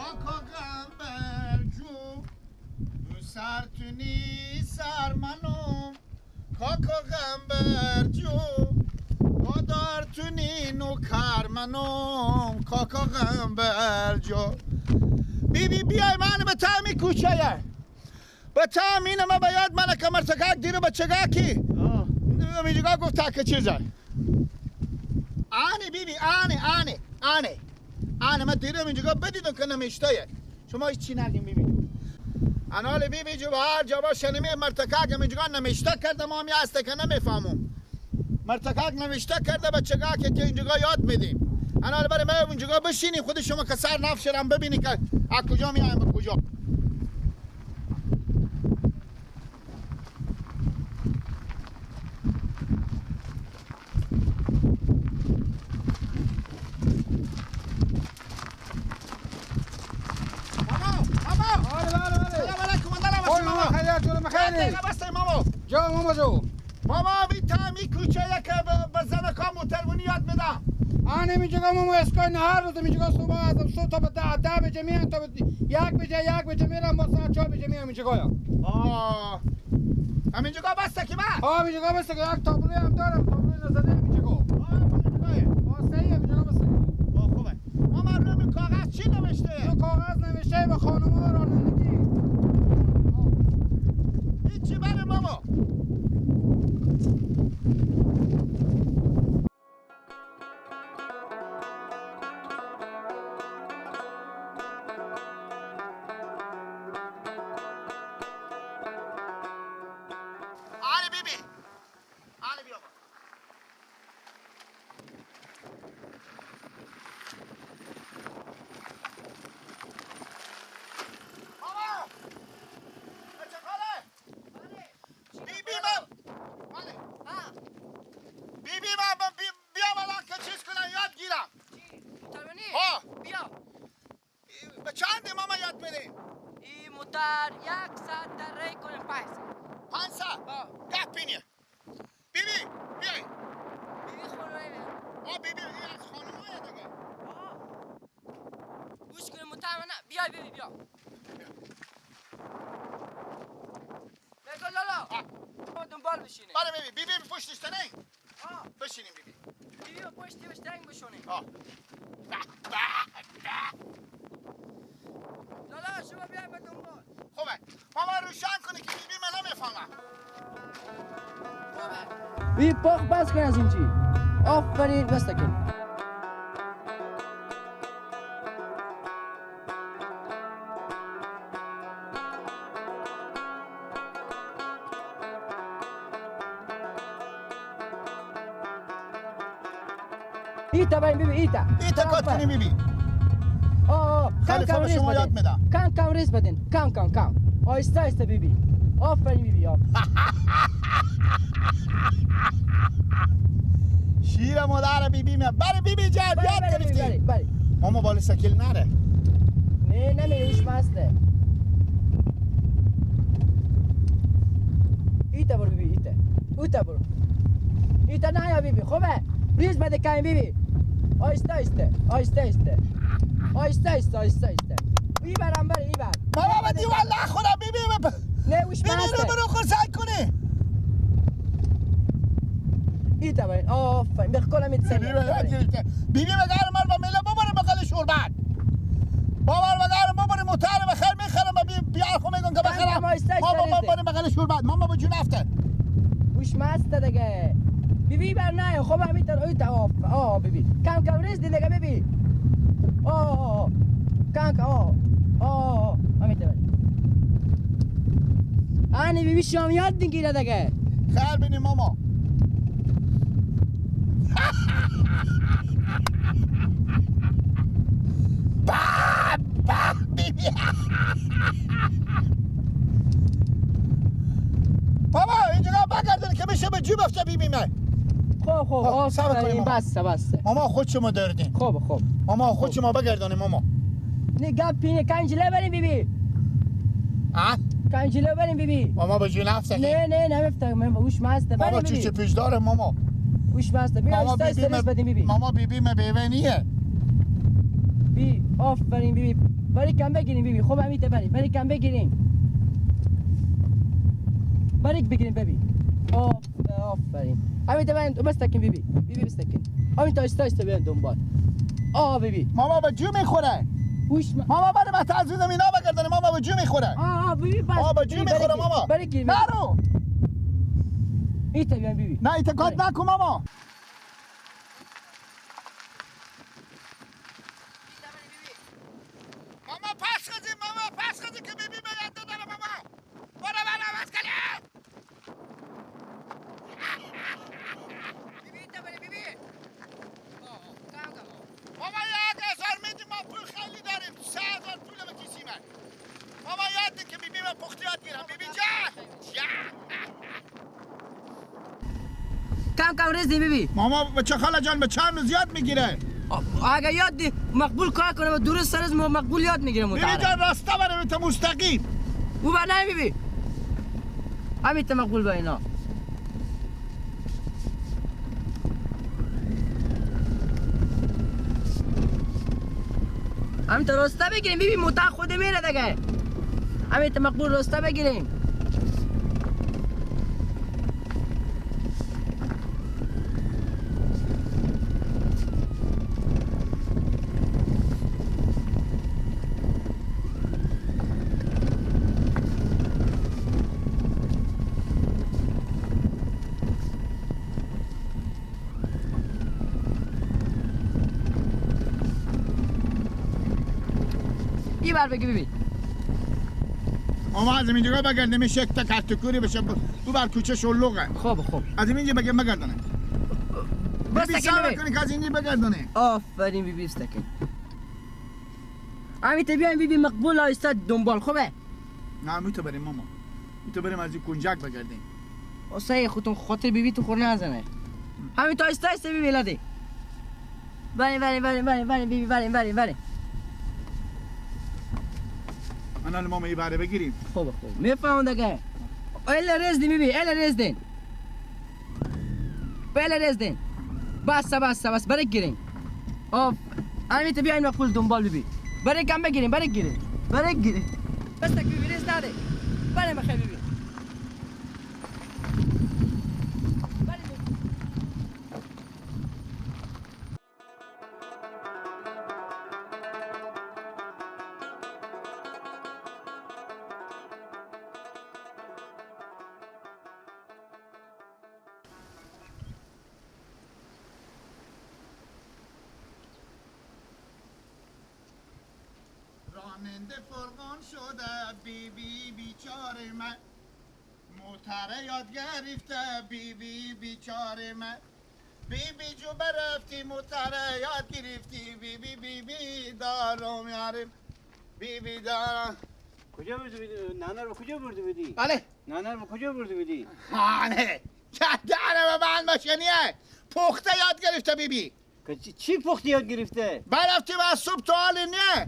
کاکا غمبر جو سر تونی سر منم کاکا غمبر جو مادر تونی نوکر منم کاکا غمبر جو. بی بی بیای من به تعمی کوچه به تعمین ما به یاد من که مرتکاک دیرو به چگاکی اینجا گفت تا که چیزه آنی بی بی آنی آنی آنی آنی من دیرم اینجا بدیدم که نمیشته شما هیچ چی نگیم بی بی انال بی بی جو هر جا باشه نمی مرتکاک اینجا نمیشته کرده ما هم هسته که نمیفهمم مرتکاک نوشته کرده به چگاک که اینجا یاد میدیم انال برای ما اونجا بشینیم خود شما که سر نفشرم ببینی که از کجا میایم به کجا. ماما ماما بله بله بله سلام علیکم اندرم خیلی ماما جو ماما جو ماما بی تعمی کوچه یک به زنکا موترونی یاد میدم. آنه میجگا ماما اسکای نهار روز میجگا صبح از صبح تا به 10 بجه میام تا به 1 بجه میرم با ساعت 4 بجه میام میجگا یا. آه همینجگا بسته که من؟ آه میجگا بسته که یک تابلوی هم دارم تابلوی نزده میجگا. آه میجگاه. آه صحیحه میجگا بسته. آه خوبه. ماما روی کاغذ چی نوشته؟ رو کاغذ نوشته به خانم‌ها رانندگی. هیچی بله ماما. بی پاک بس کن از اینجی. آفرین بس کن. ایتا باین بیبی ایتا. ایتا کات کنی بیبی. آه کم کم ریز بدین. کم کم ریز بدین. کم کم کم. آهسته آهسته بیبی. آفرین بیبی آفرین. شیر مادر بیبی می بله بیبی جان یاد گرفتی. بله ماما بالا سکیل نره. نه نه اوش مسته. ایتا برو بیبی ایتا. اوتا برو. ایتا نه یا بیبی خوبه. ریز بده کم بیبی. آهسته آهسته آهسته آهسته آهسته آهسته آهسته آهسته. ایبرم بره ایبر. ماما به دیوار نخورم بیبی. نه اوش مسته. بیبی رو برو خور سعی کنی. ایتا باین آفرین بخ میتسنی. بیبی یاد گرفته. بیبی بگرم مر با میله ببره بغل شوربت. بابر بگرم ببره موتر بخر میخرم بیار خو میگم که بخرم. ما بابا ببره بغل شوربت. ماما به جون افته. اوش مسته دیگه. بیبی بر نه خب همینطور ایتا آف آه بیبی کم کم ریز دیگه بیبی. آه کم کم آه آه همینطور. آنی بیبی شام یاد میگیره دیگه. خیر بینی ماما. با بی بابا اینجا بگردن که میشه به جیب افته بی بی من. خب خب آفرین بسته بسته. ماما خود شما دردین. خب خب ماما خود شما بگردانیم ماما. نه گپ پینه کنجله بریم بی بی. ها؟ کنجله بریم بی بی. ماما به جون افته. نه نه نمیفته من هوش مسته ماما بریم. چی پیش داره ماما؟ هوش مسته بیا ماما آهسته بی آهسته بی بدیم بی بی. ماما بی بی ما بیوه نیه. بی آفرین بی بی. بری کم بگیریم بیبی. خب همین بری بری کم بگیریم، بری بگیریم ببی. آفرین همین بریم بستکن بیبی، بیبی بستکن. همین تا آهسته آهسته بیان دنبال. آه بیبی ماما به جو میخوره. ماما بره من از زمین اینا بگردنه. ماما به جو میخوره. آه بیبی بس. آه به جو میخوره ماما. بری گیر نرو. ایتا بیان بیبی. نه ایتا کات نکن ماما. ماما پس خزی، ماما پس خزی که بیبی باید دادن ماما. برو برو بس کنی. بیبی ایتا بری بیبی. ماما 1000 میدیم، ما پول خیلی داریم. 3000 پول به کیسی من. ماما یاد که بیبی من پخت یاد گیرم. بیبی جان کم کم ریزی بیبی. ماما بچه خاله جان به چند روز یاد میگیره. اگه یاد دی مقبول کار کنه و درست سرز مقبول یاد میگیره. بیبی جان راسته بره تا مستقیم. او بر نه بیبی. همین تا مقبول با اینا. همین تا راسته بگیریم بیبی، موتا خود میره دیگه. همین تا مقبول راسته بگیریم. بر بگی ببین. ماما از اینجا بگردیم یک تا کارتکوری بشه تو بر کوچه شلوغه. خب خب از اینجا بگم بگردانه. بس تکن ببین که از اینجا بگردانه. آفرین بیبی استکن. همین بیایم بیبی مقبول آیستا دنبال. خوبه؟ نه می تو بریم ماما. می تو بریم از این کنجک بگردیم. واسه خودتون خاطر بیبی تو خور نزنه. همین تا آیستا آیستا بیبی لاده. بریم بریم بریم بریم بریم بیبی بریم بریم بریم. انا ماما یه بره بگیریم. خوب خوب میفهمم دیگه. الا رز دی بیبی، الا رز دین. الا رز دین. بس بس بس برای گیریم. آف همین تو بیاین مقبول دنبال بیبی. برای کم بگیریم، برای گیریم، برای گیریم. بس تک بیبی رز نده. برای مخی بیبی. راننده فرقان شده بی بی بیچاره من، موتره یاد گرفته بی بی بیچاره من، بی بی جو برفتی موتره یاد گرفتی بی بی بی بی دارم یارم بی بی دارم. کجا بردی بودی؟ نانا رو کجا بردی بودی؟ بله نانا رو کجا بردی بودی؟ آره دارم من باشنیه پخته یاد گرفته بی بی. چی پختی یاد گرفته؟ برفتی و از صبح تا حال نه.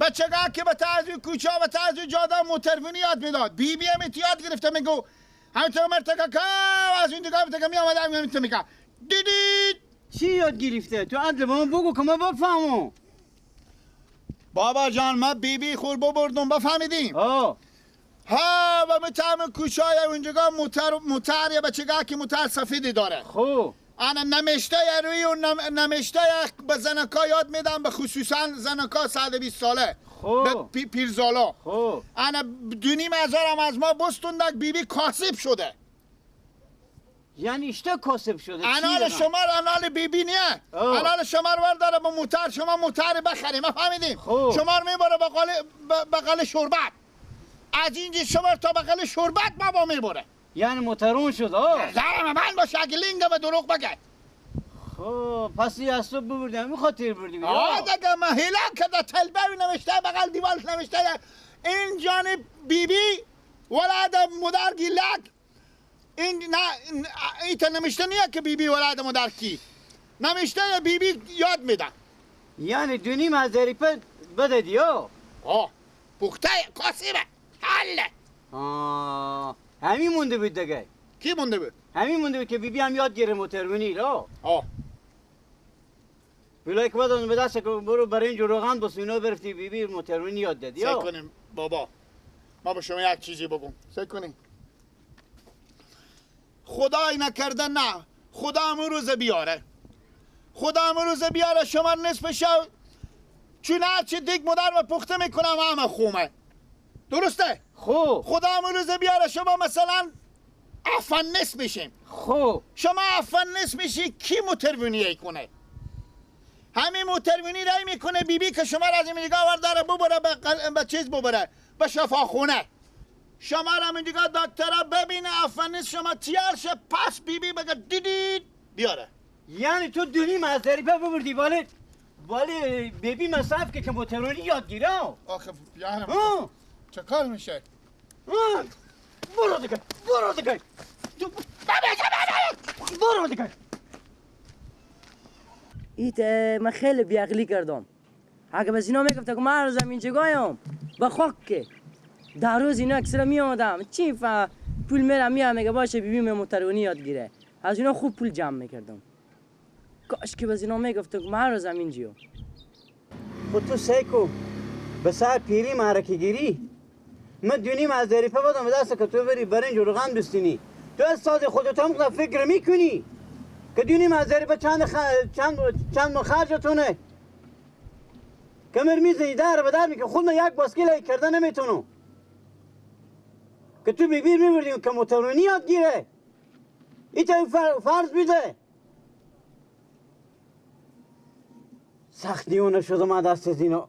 بچگاه که به تعزی کوچه و تعزی جاده موترفونی یاد میداد. بی بی هم یاد گرفته میگو همینطور مرتکا که از این دیگه میتکا میامده همینطور میگه دیدید. چی یاد گرفته؟ تو عدل به من بگو که من بفهمم. بابا جان من بی بی خور ببردم بفهمیدیم. ها و متهم کوچه های اونجا موتر یا بچگاه که موتر سفیدی داره. خب انا نمشته روی و نمشته به زنکا یاد میدم، به خصوصا زنکا 120 ساله به پیرزالا. انا 2,500 از ما بستوندک بی بی کاسب شده. یعنی اشتا کاسب شده؟ انال شما انال بی بی نیه. انال شما رو برداره با موتر، شما موتر بخریم فهمیدیم. شما رو میبره بغل شربت، از اینجا شما تا بغل شربت بابا میبره. یعنی موترون شد. زرم من باشه اگه لینگم به دروغ بگه. خب پس یه از صبح ببردیم همین خاطر بردیم. آه دیگه من هیلک که در تلبه نوشته بغل دیوارش نوشته این جانب بی بی ولد مدر گیلک. این نه ایتا نوشته نیه که بی بی ولد مدر کی نوشته بی بی یاد میده. یعنی 2,500 بده دیو. آه پخته کاسبه حله. آه همین مونده بود دیگه. کی مونده بود؟ همین مونده بود که بی بی هم یاد گیره موترونی را. آه پولای که بدن به دست که برو برنج و روغن بس اینا برفتی بیبی موترونی یاد دادی. سعی کنیم بابا ما به شما یک چیزی بگم. سعی کنیم خدای نکرده نه خدا امون روز بیاره، خدا امون روز بیاره شما نصف شب چون هرچی دیگ مدر و پخته میکنم همه خومه. درسته؟ خوب خدا امون روز بیاره شما مثلا افنس میشیم. خوب شما افنس میشی کی موترونیه کنه؟ همین موترونی رای میکنه بیبی که شما را از این نگاه ورداره ببره به چیز ببره به شفاخونه. شما را من دیگه دکترا ببینه افنس شما تیار شه پس بیبی بگه دیدید بیاره. یعنی تو دونیم از ظریفه ببردی ولی ولی بیبی مصرف که موترونی یاد گیره. آخه یارم چه کار میشه؟ برو دیگه برو دیگه برو دیگه. ایت من خیلی بیعقلی کردم. اگه بس اینا میگفتم که من روزم اینجا گایم با خاک که در روز اینا اکثر می آمدم چی پول میرم میام میگه باشه بیبی می موترونی یاد گیره. از اینا خوب پول جمع میکردم. کاش که بس اینا میگفتم که من روزم اینجا. خود تو سیکو به سر پیری معرکه گیری من دونیم از ظریفه بودم دست که تو بری برنج و روغن بستینی. تو از ساز خودت هم فکر میکنی که دونیم از ظریفه چند مخرجتونه کمر میزنی در به در میکنی. خود من یک باسکیل کرده نمیتونم که تو بیبیر میبردیم که موتورونی یاد گیره. ایتا فرض بیده سخت دیونه شدم از دست از اینا.